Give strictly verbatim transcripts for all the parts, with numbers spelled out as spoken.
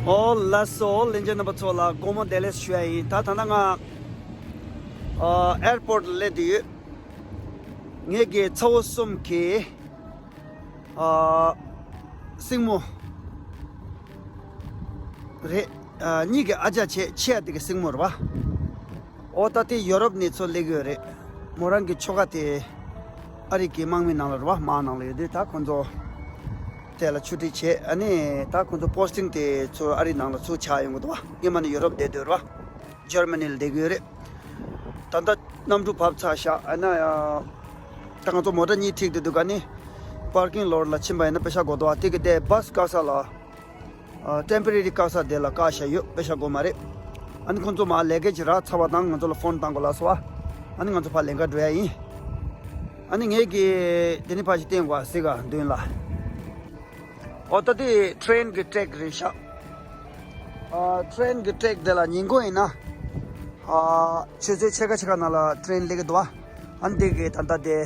ཨོ་ལགས་སོ། ལྷན་རྒྱས་རྣམ་པ་ཚོ་ལ་དགོང་མོ་བདེ་ལེགས་ཞུ་ཡ་ཡིན། ད་ད་ལྟ་ང་ཨ་ཨེར་པོར་ཊི་ལ་སླེབས་བསྡད་ཡོད། ངེད་ཀྱི་ཚ་བོ་གསུམ་གྱི་ཨ་སྲིང་མོ་རེད། ཨ་གཉིས་ཀྱི་ཨ་ཅག་བྱས། ཆེ་བ་དེ་གི་སྲིང་མོ་རེད་པ། ཨོ་ད་དེ་ཡོ་རོབ་ནས་ཚུར་སླེབས་ཀྱི་ཡོད་རེད། མོ་རང་གི་ཁྱོ་ག་དེ་ཨ་རི་གི་དམག་མི་ནང་ལ་རེད་པ། དམག་ནང་ལ་ཡོད་དུས་ད་ཁོང་ཚོ་དེ་ལ་ཆུ་ཊི་བྱས། ཨ་ནི་ད་ཁོང་ཚོ་པོ་སི་ཊིང་དེ་ཚུར་ཨ་རི་ནང་ལ་ཚུར་ཆགས་ཡོང་གི་འདུག་པ། སྔོན་མ་ནས་ཡོ་རོབ་བསྡད་དུས་རེད་པ། འཇར་མ་ནི་ལ་བསྡད་ཀྱི་ཡོད་རེད། ད་ལྟ་གནམ་གྲུ་བབས་ཚར་ཤག་ཨ་ན་ཡ། ད་ང་ཚོ་མོ་ཊ་གཉིས་ཁྲིད་དུ་འདུག་ཨ་ནི་པར་ཀིང་ལོཊ་ལ་ཕྱིན་པ་ཡིན་ན་པེ་ཤག་དགོས་འདུག་པ། དེ་གི་དེ་བྷ་སི་བཀག་ས་ལ། ཨ་ཊེམ་པོ་རེ་རི་བཀག་ས་དེ་ལ་བཀག་བཞག་ཡོད། པེ་ཤག་དགོས་མ་རེད། ཨ་ནི་ཁོང་ཚོ་མར་ལེ་གེ་ཇི་རག་ཚར་བ་དང་ང་ཚོ་ལ་ཕོན་བཏང་དགོས་ལབ་སོང་པ། ཨ་ནི་ང་ཚོ་ཕར་ལེན་ག་འགྲོ་ཡ་ཡིན། ཨ་ནི་ངེད་ཀྱིས་དེ་ནས་ཕར་ཞིག་བསྟན་དགོས་ཟེར་ག་མདུན་ལ། ཨོ་ད་དེ་ཊེ་རེན་གྱི་ཊེག་རེད་ཤག་ཨ་ཊེ་རེན་གྱི་ཊེག་དེ་ལ་ཉིན་གུང་ཡིན་ན་ཨ་ཆུ་ཚོད་ཕྱེད་ཀ་ཕྱེད་ཀ་ནང་ལ་ཊེ་རེན་སླེབས་ཀྱི་འདུག་པ། ཨ་ནི་དེ་གི་ད་ལྟ་དེ་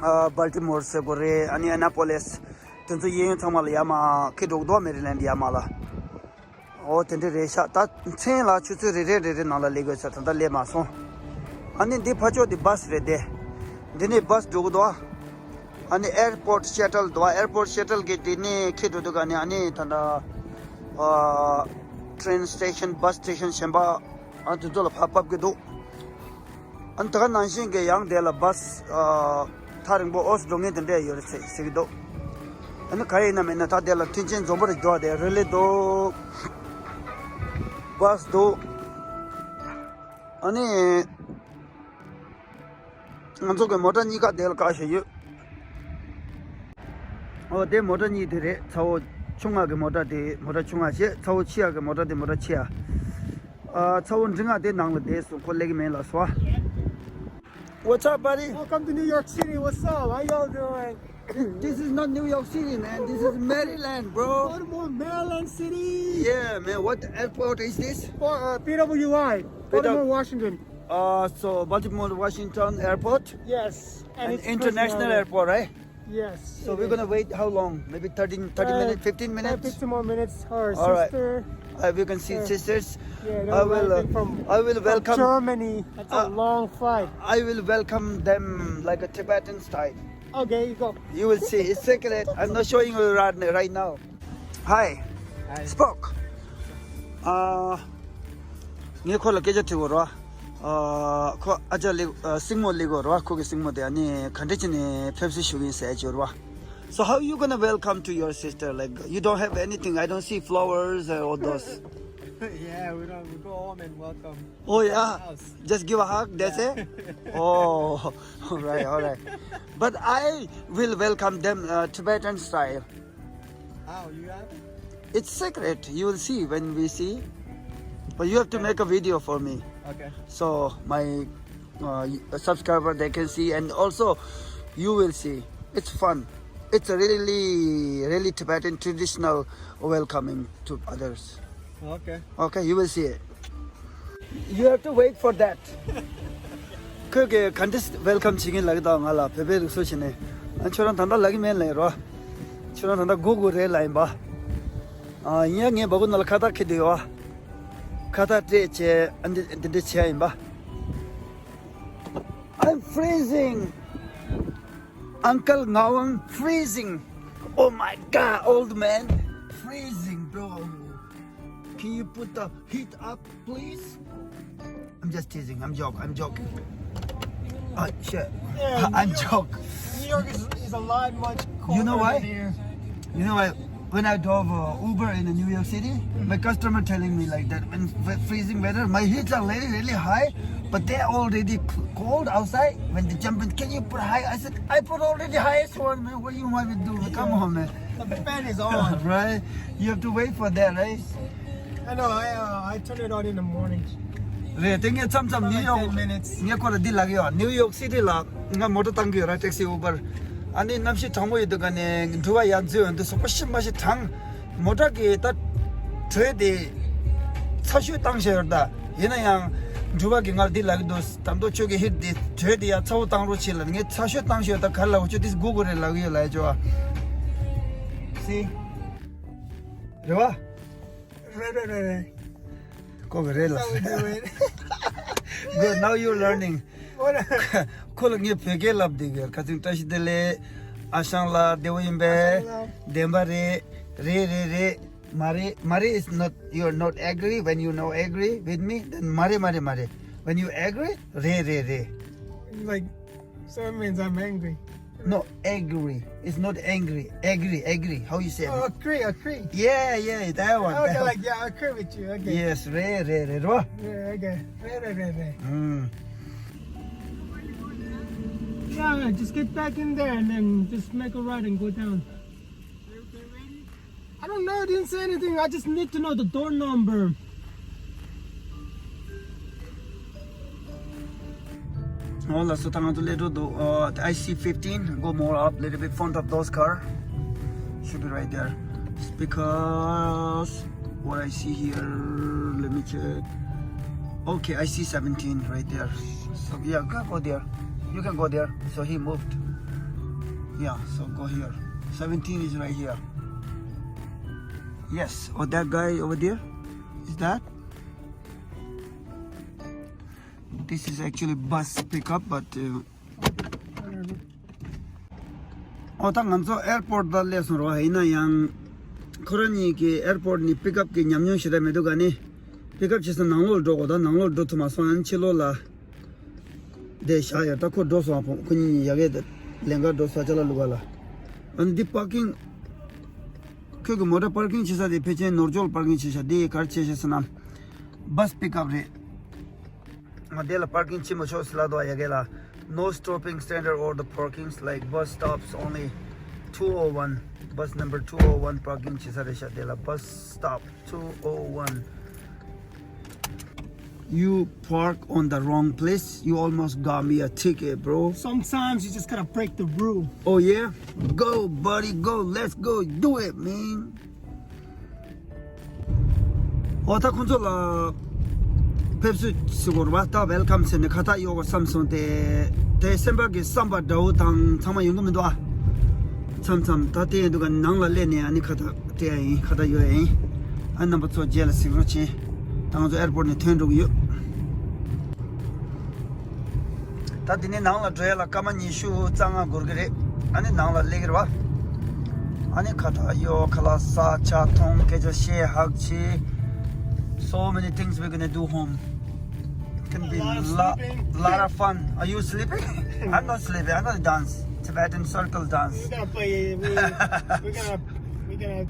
ཨ་སྦལ་ཏི་མོར་ཟེར་དགོས་རེད། ཨ་ནི་ཨེ་ན་པོ་ལིས། དེ་ཚོ་གཡས་གཡོན་ཚང་མ་ལ་ཡར་མར་འཁྱེར་འགྲོ་གི་འདུག་མེ་རི་ལེན་ཌི་ཡར་མར་ལ། ཨོ་དེ་འདྲ་རེད་ཤག་ད་མཚན་ལ་ཆུ་ཚོད་རེ་རེ་རེ་རེ་ནང་ལ་སླེབས་དགོས་ཟེར། ད་ལྟ་སླེབས་མ་སོང་། ཨ་ནི་འདི་ཕར་ཕྱོགས་འདི་བྷ་སི་རེད་དེ། འདི་ནས་བྷ་སི་འགྲོ་གི་འདུག་ཨ་ནི་ཨེར་པོར་ཊི་ཤ་ཊལ་འདུག་ཨེར་པོར་ཊི་ཤ་ཊལ་གྱི་འདི་ནས་འཁྱེར་འགྲོ་འདུག་ཨ་ནི་ཨ་ནི་ད་ལྟ་ཨ་ཊེ་རེན་སི་ཊེ་ཤན་བྷ་སི་སི་ཊེ་ཤན་གཞན་པ་ཨ་དེ་ཚོ་ལ་ཕར་ཕབ་ཀྱི་འདུག་ཨ་ནི་ད་ག་ནང་བཞིན་གྱི་ཡང་དེ་ལ་བྷ་སི་ཨ་ཐག་རིང་པོ་ཨོ་སི་འགྲོ་མཁན་དེ་འདྲས་ཡོད་རེད་ཟེར་ཟེར་གྱི་འདུག་ཨ་ནི་ག་ཡིན་ན་མིན་ན་ད་དེ་ལ་མཐུན་རྐྱེན་འཛོམས་པོ་རེ་འགྲོ་བ་དེ་རི་ལི་འདུག་བྷ་སི་འདུག་ཨ་ནི་ང་ཚོ་གི་མོ་ཊ་གཉིས་ཀ་དེ་ལ་བཀག་བཞག་ཡོད། ཨོ་དེ་མོ་ཊ་གཉིས་དེ་རེད། ཚ་བོ་ཆུང་ང་གི་མོ་ཊ་དེ། མོ་ཊ་ཆུང་ང་བྱས། ཚ་བོ་ཆེ་ཡ་གི་མོ་ཊ་དེ་མོ་ཊ་ཆེ་ཡ། ཨ་ཚ་བོ་འབྲིང་ང་དེ་ནང་ལ་བསྡད་སོང་། ཁོ་སླེབས་ཀྱི་མེད་ལབ་སོང་། What's up, buddy? Welcome to New York City. What's up? How y'all doing? This is not New York City, man. This is Maryland, bro. Baltimore, Maryland City. Yeah, man. What airport is this? For, uh, P W I, P W I. Baltimore, Washington. Uh, so Baltimore Washington Airport. Yes, and an it's international airport, right? Yes. So we're gonna wait how long? Maybe thirty, thirty minutes, fifteen minutes? Fifteen more minutes. Her sister. Uh, we can see sisters. Yeah, I will, uh, I will welcome Germany. That's a long flight. I will welcome them like a Tibetan style. Okay, you go. You will see. It's secret. I'm not showing you right, right now. Hi. Hi. Spock. Uh, ངས་ཁོ་ལ་སྐད་ཆ་དྲིས་པ་རེད། ཨ་ཁོ་ཨ་ཅག་ལི་ཨ་སྲིང་མོ་ལི་གོ་རེད། ཁོ་གི་སྲིང་མོ་དེ་ཨ་ནི་ག་འདྲ་བྱས་ནས་ཕེབས་བསུ་ཞུ་གི་ཡིན་ཟེར་གྱི་ཡོད་རེད། So how you gonna welcome to your sister? Like, you don't have anything. I don't see flowers or all those. Yeah, we don't. We go home and welcome. Oh yeah. House. Just give a hug. That's it. Oh, all right, all right. But I will welcome them uh, Tibetan style. How you have it? It's secret. You will see when we see. But you have to make a video for me. Okay. So my uh, subscriber they can see, and also you will see. It's fun. It's a really, really Tibetan traditional welcoming to others. Okay. Okay, you will see it. You have to wait for that. ཁོས་གི་ག་འདྲ་welcome བྱེད་ཀྱིན་ལབ་ཀྱི་འདུག་ང་ལ་བོད་པའི་ལུགས་སྲོལ་བྱས་ནས། ཨ་ཁྱོད་རང་ད་ལྟ་ལབ་ཀྱི་མེད་ལབ་ཡིན་རོ། ཁྱོད་རང་ད་ལྟ་སྒུག་དགོས་རེད་ལབ་ཡིན་པ། ཨ་ཡིན་ཡ། ངས་སྦ་ཁུག་ནང་ལ་ཁ་བཏགས་འཁྱེར་བསྡད་ཡོད་པ། ཁ་བཏགས་སྤྲད་བྱས་ཨ་འདི་འདི་འདྲ་བྱས་ཡིན་པ། I'm freezing. Uncle Ngawang freezing. Oh my God, old man, freezing, bro. Can you put the heat up, please? I'm just teasing. I'm joke. I'm joking. Oh shit. Yeah, I'm joke. New York is, is a lot much colder. You know why? Than here. You know why? When I drove uh, Uber in New York City, my customer telling me like that when f- freezing weather, my heats are really, really high, but they're already c- cold outside. When they jump in, can you put high? I said, I put already highest one, man. What do you want me to do? Come on, man. The fan is on. Right? You have to wait for that, right? I know. I uh, I turn it on in the morning. རེད། དེ་ངས་མཚམས་མཚམས་ཉིའུ་ཡོག་ངས་ཁོ་ལ་འདི་ལབ་ཡོད། ནིའུ་ཡོག་སི་ཊི་ལ་ང་མོ་ཊ་བཏང་གི་ཡོད་ར། ཊེག་སི་ཨུ་བར། ཨ་ནི་གནམ་གཤིས་གྲང་མོ་ཡོད་དུས་ག་ནས་འགྲུལ་པ་ཡར་འཛུལ་ཡོང་དུས་སོ་པ་ཤི་མ་ཤི་གྲང་། མོ་ཊ་གི་ད་དྲོད་དེ་ཚ་ཤོས་བཏང་བཞག་ཡོད་ར། ད་ཡིན་ན་ཡང་འགྲུལ་པ་གི་ང་ལ་འདི་ལབ་ཀྱི་འདུག་ད་མདོ་ཁྱོད་ཀྱི་ཧིཊ་དེ་དྲོད་དེ་ཡར་ཚ་བོ་བཏང་རོགས་བྱེད་ལབ། ངས་ཚ་ཤོས་བཏང་བཞག་ཡོད། ད་ག་རེ་ལབ་དགོས། ཁྱོད་དེ་སྒུག་དགོས་རེད་ལབ་ཀྱི་ཡོད་ལབ་ཡ་ཅོ། སི། རེད་བ། རེད་རེད་རེད་རེད། ཁོ་གི་རེད་ལ། Good, now you're learning. ཁོ་ལ་ངས་བོད་སྐད་ལབ་བསྡད་ཡོད། ཁ་སང་བཀྲ་ཤིས་བདེ་ལེགས། ཨ་ཞང་ལགས་བདེ་པོ་ཡིན་པས། བདེན་པ་རེད། རེད་རེད་རེད། མ་རེད་མ་རེད། Is not, you're not agree. When you not agree with me, then མ་རེད་མ་རེད་མ་རེད། When you agree, རེད་རེད་རེད། Like, so it means I'm angry. No, agree. It's not angry. Agree, agree. How you say? Oh, agree, agree. Yeah, yeah, that one. Okay, like, yeah, I agree with you. Okay. Yes, རེད་རེད་རེད་རོ། Yeah, okay. རེད་རེད་རེད་རེད། ཨུམ། Yeah, just get back in there and then just make a right and go down. I don't know, I didn't say anything. I just need to know the door number. Oh, that's what I'm going to do. Uh, I see fifteen. Go more up, little bit front of those car. Should be right there. It's because what I see here, let me check. Okay, I see seventeen right there. So yeah, go, go there. You can go there. So he moved. Yeah, so go here. Seventeen is right here. Yes, or that guy over there? Is that? This is actually bus pickup, but uh, ཨོ་ད་ང་ཚོ་ཨེར་པོར་ད་སླེབས་སོང་རོ། ཡིན་ན་ཡང་ཁོ་རང་གཉིས་ཀྱི་ཨེར་པོར་ནས་པིག་ཨབ་ཀྱི་ཉམས་མྱོང་ཞེ་དྲག་མི་འདུག་ག་ནི། པིག་ཨབ་བྱེད་ས་ནང་ལོགས་འགྲོ་དགོས། ད་ནང་ལོགས་འགྲོ་ཐུབ་མ་སོང་། ཡང་ཕྱི་ལོགས་ལ་བསྡད་བཞག་ཡོད། ད་ཁོ་འགྲོ་སོང་། ཁོ་གཉིས་ཡ་གི་ལེན་ག་འགྲོ་ས་ཅ་ལག་བླུག་ག་ལ། ཨ་ནི་འདི་པར་ཀིང་། ཁོས་ཀྱི་མོ་ཊ་པར་ཀིང་བྱེད་ས་དེ་ཕལ་ཆེར་ནོར་འཇོག་པར་ཀིང་བྱེད་ཤག་འདི་ག་རེ་བྱེད་ཤག་ཟེར་ན། བྷ་སི་པིག་ཨབ་རེད། ང་དེ་ལ་པར་ཀིང་བྱེད་མི་ཆོག་ཟེར་ལབ་འདུག་ཡ་གི་ལ། No stopping standard or the parkings like bus stops only two oh one, bus number two oh one པར་ཀིང་བྱེད་ས་རེད་ཤག་དེ་ལ། Bus stop two oh one. You park on the wrong place. You almost got me a ticket, bro. Sometimes you just gotta break the rule. Oh yeah? Go, buddy, go. Let's go. Do it, man. ཨོ་ད་ཁོང་ཚོ་ལ་ཕེབས་བསུ་ཞུ་དགོས་རེད་པ། ད་ཝེལ་ཀམ་ཟེར་ནས་ཁ་བཏགས་གཡོག་གོ་བསམ་སོང་སྟེ། དེ་སེམས་པ་གི་བསམ་པ་འདྲ་བོ་དང་ཚང་མ་ཡོང་གི་མི་འདུག་ཨ། མཚམས་མཚམས་ད་དེ་ཡིན་འདུག་ག་ནང་ལ་སླེབས་ནས་ཨ་ནི་ཁ་བཏགས་སྤྲད་ཡ་ཡིན། ཁ་བཏགས་གཡོག་ཡ་ཡིན། ཨ་རྣམ་པ་ཚོ་རྗེས་ལ་གཟིགས་རོགས་བྱེད། ད་ང་ཚོ་ཨེར་པོར་ནས་ཐོན་འགྲོ་གི་ཡོད། ད་དེ་ནས་ནང་ལ་འགྲོ་ཡ་ལ་སྐར་མ་ཉི་ཤུ་རྩ་ལྔ་འགོར་གི་རེད། ཨ་ནི་ནང་ལ་སླེབས་ཀྱི་རེད་པ། ཨ་ནི་ཁ་བཏགས་གཡོག་ཁ་ལག་ཟ་ཆ་འཐུང་སྐད་ཆ་བཤད་ཧག་བྱེད། So many things we're gonna do home. Can be a lot, lot of fun. Are you sleeping? I'm not sleeping. I'm gonna dance. Tibetan circle dance. We're gonna play. We, we're gonna, we're gonna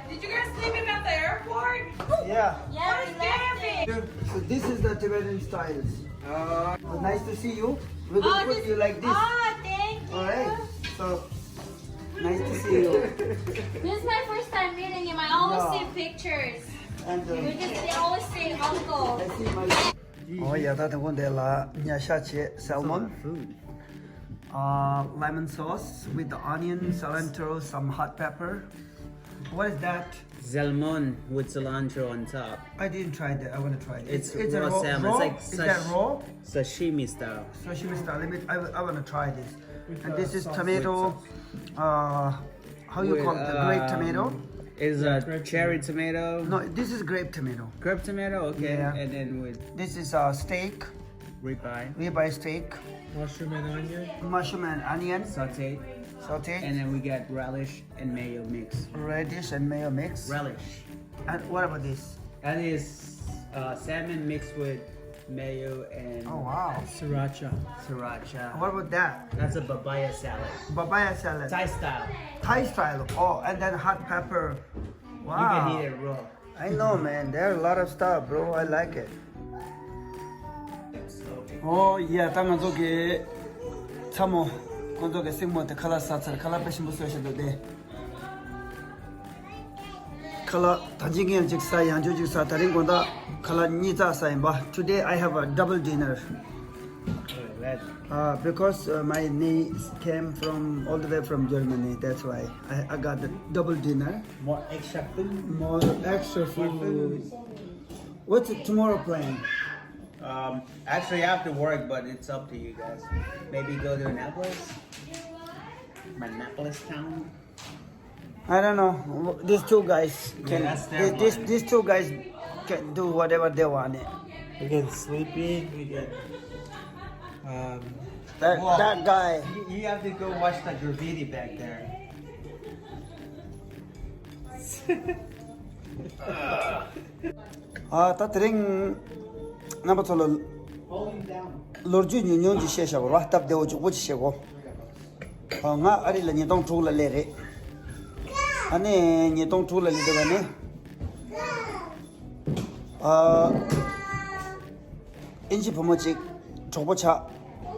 Did you guys leave him at the airport? Yeah. Yeah, we left him. So this is the Tibetan styles. Uh, nice to see you. We will put you like this. Oh, thank you. All right. So nice to see you. This is my first time meeting him. I always see pictures. And uh, you just they always say uncle. I see my. Oh yeah, that one there la nyasha che salmon. Uh, lemon sauce with the onion, cilantro, some hot pepper. What is that? Salmon with cilantro on top. I didn't try that. I want to try it. It's, it's a raw, raw salmon. It's like sashimi style. Sashimi style. Let me. I, I want to try this. And this is tomato. Uh, how you call it? The grape tomato? Is a cherry tomato. No, this is grape tomato. Grape tomato. Okay. Yeah. And then with this is a steak. Ribeye. Ribeye steak. Mushroom and onion. Mushroom and onion. Saute. Saute. And then we got relish and mayo mix. Radish and mayo mix. Relish. And what about this? That is uh, salmon mixed with mayo and Oh wow. Sriracha. Sriracha. What about that? That's a papaya salad. Papaya salad. Thai style. Thai style. Oh, and then hot pepper. Wow. You can eat it raw. I know, man. There are a lot of stuff, bro. I like it. Oh yeah, ད་ང་ཚོ་གི་ཚ་མོ་ཁོང་ཚོ་གི་སྲིང་མོ་དེ་ཁ་ལག་ཟ་ཚར། ཁ་ལག་དཔེ་ཞིམ་པོ་བཟོས་བཞག་འདུག་སྟེ། ཁ་ལག་ད་ཅི་ངས་ཅིག་ཟ། ཡང་ཅིག་ཟ། ད་རིང་དགོང་དག་ཁ་ལག་གཉིས་ཙམ་ཟ་ཡིན་པ། Today I have a double dinner. Oh, glad. Uh, because uh, my niece came from all the way from Germany, that's why I, I got the double dinner. More extra food. More extra More food. Food. What's tomorrow plan? Um, actually, I have to work, but it's up to you guys. Maybe go to Annapolis, Minneapolis town. I don't know. These two guys can. Yeah, that's their these, these, these two guys can do whatever they want. It. We can sleeping. We can. Um, that well, that guy. You, you have to go watch the graffiti back there. ཨ་ད་དེ་རིང་རྣམ་པ་ཚོ་ལ་ལོ་རྒྱུས་ཉུང་ཉུང་ཅིག་བཤད་བཞག་པ་རེད་བ། སྟབས་བདེ་བོ་མགྱོགས་པོ་ཅིག་བཤད་གོ། ཨ་ང་ཨ་རི་ལ་ཉིས་སྟོང་དྲུག་ལ་སླེབས་རེད། ཨ་ནི་ཉིས་སྟོང་དྲུག་ལ་སླེབས་དུས་ནས་ཨ། ཨིན་ཇི་བུ་མོ་གཅིག་གྲོགས་པོ་ཆགས།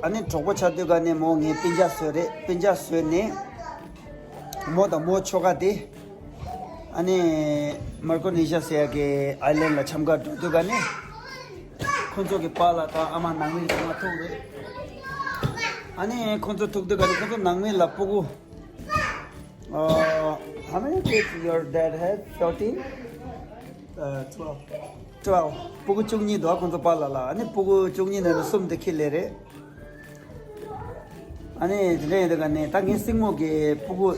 ཨ་ནི་གྲོགས་པོ་ཆགས་དུས་ག་ནས་མོ་ངའི་སྤུན་ཀྱག་བཟོས་རེད། སྤུན་ཀྱག་བཟོས་ནས་མོ་དང་མོ་ཁྱོ་ག་དེ་ཨ་ནི་མར་ཀོ་ནི་ཤ་ཟེར་ཡ་གི་ཨའི་ལན་ལ་འཆམ་ག་འགྲོ་དུས་ག་ནས་ཁོ་ཚོ་གི་པཱ་ལགས་དང་ཨ་མ་ནང་མི་ཚང་མ་ཐུག་རེད། ཨ་ནི་ཁོ་ཚོ་ཐུག་དུས་ག་ནས་ཁོ་ཚོ་ནང་མི་ལ་སྤུ་གུ། Uh, how many kids your dad had? Fourteen? Uh, twelve. Twelve. སྤུ་གུ་བཅུ་གཉིས་འདུག་ཁོང་ཚོ་པཱ་ལགས་ལ། ཨ་ནི་སྤུ་གུ་བཅུ་གཉིས་ནང་ནས་གསུམ་དེ་ཁྱི་ལས་རེད། ཨ་ནི་དེ་འདྲ་ཡིན་དུས་ག་ནས་ད་ངའི་སྲིང་མོ་གི་སྤུ་གུ་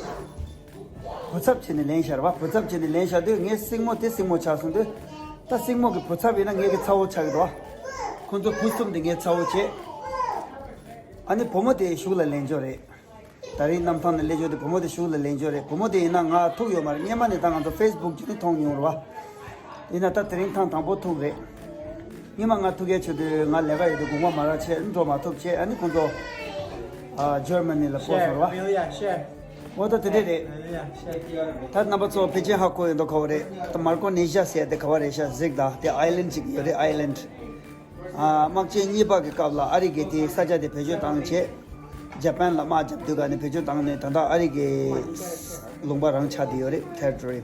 བུ་ཚབ་བྱས་ནས་ལེན་བཞག་རེད་བ། བུ་ཚབ་བྱས་ནས་ལེན་བཞག་དུས་ངའི་སྲིང་མོ་དེ་སྲིང་མོ་ཆགས་སོང་དུས། ད་སྲིང་མོ་གི་བུ་ཚབ་ཡིན་ན་ངའི་གི་ཚ་བོ་ཆགས་ཀྱི་འདུག་ཁོང་ཚོ་བུ་གསུམ་དེ་ངའི་ཚ་བོ་བྱས། ཨ་ནི་བུ་མོ་དེ་གཞུག་ལ་ལེན་འཇོག་རེད། ད་རིང་གནམ་ཐང་ནས་སླེབས་ཆོག་དེ་བུ་མོ་དེ་གཞུག་ལ་ལེན་ཆོག་རེད། བུ་མོ་དེ་ཡིན་ན་ང་ཐུག་ཡོད་མ་རེད། སྔོན་མ་ནས་ད་ང་ཚོ་ཕེ་སི་བུག་བརྒྱུད་ནས་མཐོང་མྱོང་རེད་བ། ཡིན་ན་ད་དེ་རིང་ཐེངས་དང་པོ་ཐུག་རེད། སྔོན་མ་ང་ཐུག་ཡས་ཆེད་དུ་ང་ལས་ཀ་ཡོད་དུས་དགོངས་པ་མ་རག་བྱས་འགྲོ་མ་ཐུབ་བྱས། ཨ་ནི་ཁོང་ཚོ་ཨ་ཇར་མ་ནི་ལ་སྤོས་སོང་རེད་བ། འོ་ད་དེ་འདྲས་རེད། ད་རྣམ་པ་ཚོ་ཕལ་ཆེར་ཧ་གོ་ཡོད་མདོག་ཁ་པོ་རེད། ད་མར་ཀོ་ནེ་ཤི་ཡ་ཟེར་ཡ་དེ་ག་བ་རེད་ཤག་གཟིགས་དང་། དེ་ཨའི་ལན་ཅིག་ཡོད་རེད། ཨའི་ལན། ཨ། དམག་ཆེན་གཉིས་པ་གི་སྐབས་ལ་ཨ་རི་གིས་དེའི་ས་ཆ་དེ་བེད་སྤྱོད་བཏང་བྱས། ཇ་པན་ལ་དམག་རྒྱབ་དུས་ག་ནས་བེད་སྤྱོད་བཏང་ནས་ད་ལྟ་ཨ་རི་གི་ལུང་པ་རང་ཆགས་བསྡད་ཡོད་རེད། ཊེ་རི་ཊོ་རི།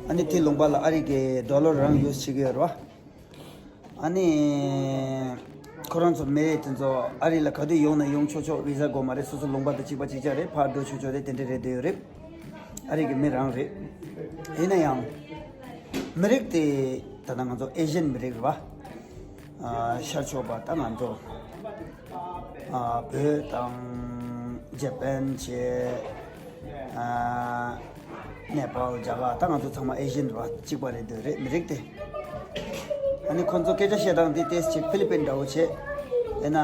ཨ་ནི་དེ་ལུང་པ་ལ་ཨ་རི་གི་ཌོ་ལར་རང་ཡུ་སི་བྱེད་ཀྱི་ཡོད་རེད་བ། ཨ་ནི་ཁོ་རང་ཚོ་མི་རེ་དེ་ཚོ་ཨ་རི་ལ་ག་དུས་ཡོང་ན་ཡོང་ཆོག་ཆོག་བི་ཟ་དགོས་མ་རེད། སོ་སོ་ལུང་པ་དང་གཅིག་པ་གཅིག་རྐྱང་རེད། ཕར་འགྲོ་ཆོག་ཆོག་རེད། དེ་འདྲ་རེད་བསྡད་ཡོད་རེད། ཨ་རི་གི་མི་རང་རེད། ཡིན་ན་ཡང་། མི་རིགས་དེ་ད་ལྟ་ང་ཚོ་ཨེ་ཤི་ཡན་མི་རིགས་རེད་བ། ཨ། ཤར་ཕྱོགས་པ་ད་ང་ཚོ། ཨ། བོད་དང་ཇ་པན་བྱས། ཨ། ནེ་པཱལ། རྒྱ་གར། ད་ང་ཚོ་ཚང་མ་ཨེ་ཤི་ཡན་རེད་བ། གཅིག་པ་རེད་འདོད་རེད་མི་རིགས་དེ། ཨ་ནི་ཁོང་ཚོ་སྐད་ཆ་བཤད་སྟངས་འདི་ཏོག་ཙམ་ཅིག་ཧྥི་ལི་པིན་འདྲ་བོ་བྱས། ཡིན་ན།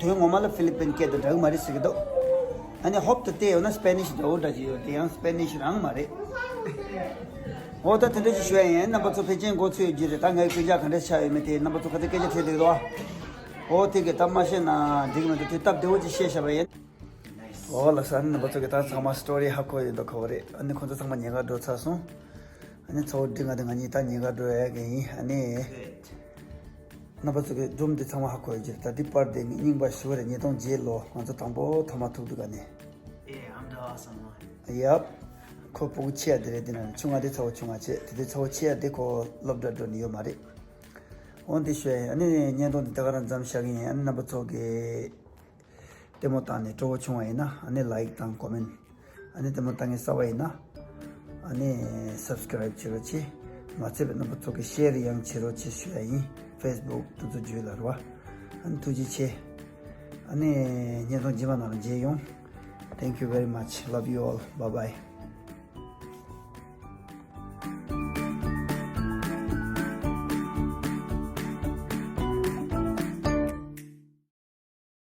དོན་ངོ་མ་ལ་ཧྥི་ལི་པིན་སྐད་དང་འདྲ་གི་མ་རེད་ཟེར་གི་འདུག་ཨ་ནི་ཧོབ་ཏེ་བལྟས་ཡོང་ན་སྤེ་ནིཤ་འདྲ་བོ་འདྲ་ཅིག་ཡོད། དེ་ཡང་སྤེ་ནིཤ་རང་མ་རེད། འོ་ད་དེ་འདྲ་ཅིག་ཞུ་ཡ་ཡིན། རྣམ་པ་ཚོ་ཕལ་ཆེར་མགོ་ཚོས་ཡོད་ཀྱི་རེད། ད་ངའི་སྤུན་ཀྱག་ག་འདྲ་ཆགས་ཡོད་མེད་དེ་རྣམ་པ་ཚོ་ག་ཚོད་སྐད་ཆ་དྲིས་འདུག་རོ། འོ་དེ་གི་ད་མ་ཤེས་ན་འགྲིག་མི་འདུག་དེ་སྟབས་བདེ་བོ་ཅིག་བཤད་བཞག་པ་ཡིན། འོ་ལགས་སོ། ཨ་ནི་རྣམ་པ་ཚོ་གི་ད་ཚང་མ་སི་ཊོ་རི་ཧ་གོ་ཡོད་མདོག་ཁ་པོ་རེད། ཨ་ནི་ཁོང་ཚོ་ཚང་མ་ཉེན་ཁ་འགྲོ་ཚར་སོང་། ཨ་ནི་ཚ་བོ་འགྲིག་ང་དང་ང་གཉིས་ད་ཉེན་ཁ་འགྲོ་ཡ་གི་ཡིན། ཨ་ནི་རྣམ་པ་ཚོ་གི་སྒྲུང་འདི་ཚང་མ་ཧ་གོ་ཡོད་ཀྱི་རེད། ད་འདི་པར་དེ་རྙིང་པ་ཞིག་རེད། ཉིས་སྟོང་བརྒྱད་ལོ་ང་ཚོ་དང་པོ་ཐོག་མ་ཐུག་དུས་ག་ནས། Yeah, I'm the awesome one. Yup. ཁོ་སྤུ་གུ་ཆེ་ཡ་དེ་རེད། དེ་ན་ཆུང་ང་དེ་ཚ་བོ་ཆུང་ང་བྱས། དེ་དེ་ཚ་བོ་ཆེ་ཡ་དེ་ཁོ་སློབ་གྲྭ་འགྲོ་ནི་ཡོད་མ་རེད། འོ་འདི་ཞུ་ཡ་ཡིན། ཨ་ནི་བརྙན་ཐུང་འདི་ད་ག་རང་མཚམས་བཞག་གི་ཡིན། ཨ་ནི་རྣམ་པ་ཚོ་གི་ལྟད་མོ་བཏང་ནས་སྤྲོ་བོ་བྱུང་བ་ཡིན་ན་ཨ་ནི་ལའིཀ་དང་ཀོ་མེན། ཨ་ནི་ལྟད་མོ་ལྟ་མཁན་གསར་པ་ཡིན་ན་ཨ་ནི་སབ་སི་ཀ་རའིབ་བྱེད་རོགས་བྱེད། མ་ཚད་པའི་རྣམ་པ་ཚོ་གི་ཤེར་ཡང་བྱེད་རོགས་བྱེད་ཞུ་ཡ་ཡིན། ཕེ་སི་བུག་དེ་ཚོ་བརྒྱུད་ལ་རེད་བ། ཨ་ནི་ཐུགས་རྗེ་ཆེ། ཨ་ནི་བརྙན་ཐུང་རྗེས་མ་ནང་ལ་མཇལ་ཡོང་། Thank you very much. Love you all. Bye bye.